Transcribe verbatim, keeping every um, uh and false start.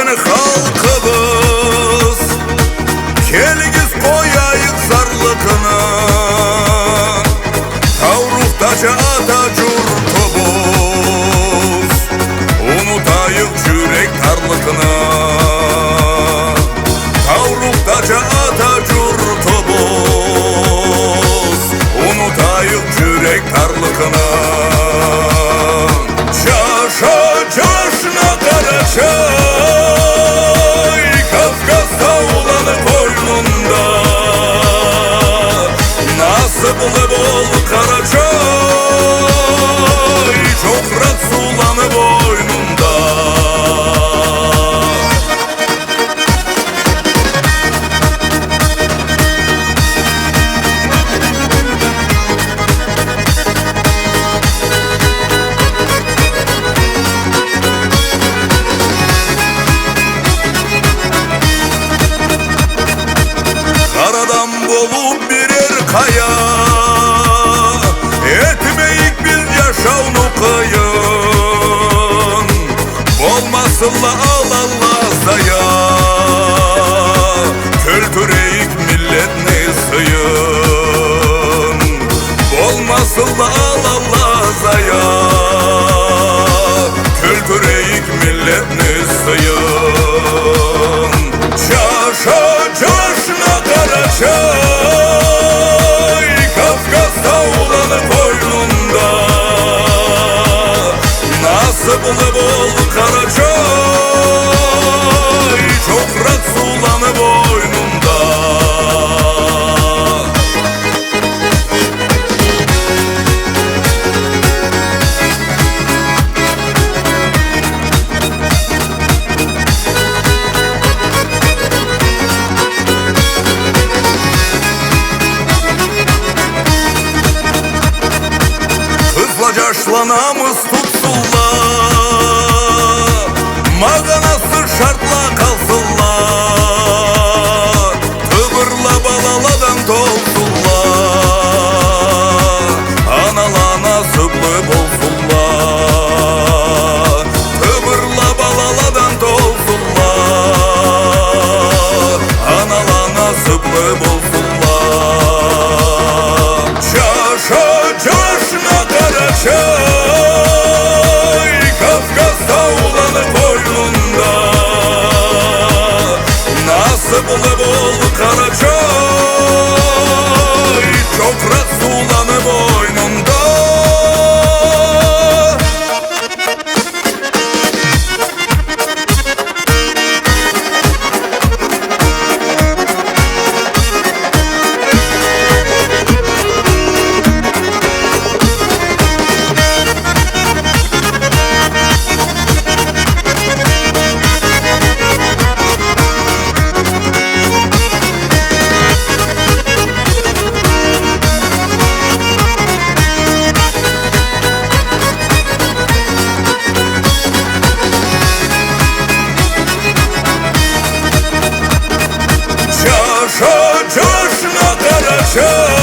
Халкъыбыз, келигиз, къояйыкъ зарлыкъны, таурухдача ата джуртубуз, унутайыкъ джюрек тарлыкъны. Таурухдача ата джуртубуз, унутайыкъ джюрек тарлыкъны. Джаша, джашна, Къарачай, Кавказ тауланы къойнунда. Насыблы бол, Къарачай, Джохрат сууланы бойнунда. Къарадан болуб бирер къая, этмейик биз джашауну къыйын. Болмасынла аланла зая, кёлтюрейик миллетни сыйын. Болмасынла аланла зая, кёлтюрейик миллетни сыйын. Джаша, джашна, Къарачай, Кавказ тауланы къойнунда. Насыблы бол, Къарачай, Джохрат сууланы бойнунда. Къызла, джашла намыс тутсунла, магъанасыз шартла къалсынла. Тыбырла балаладан толсунла, анала насыблы болсунла. Тыбырла балаладан толсунла, анала насыблы болсунла. Джаша, джашна, Къарачай, Кавказ тауланы къойнунда. Насыблы бол, Къарачай, Джохрат сууланы бойнунда. Джаша, джашна, Къарачай,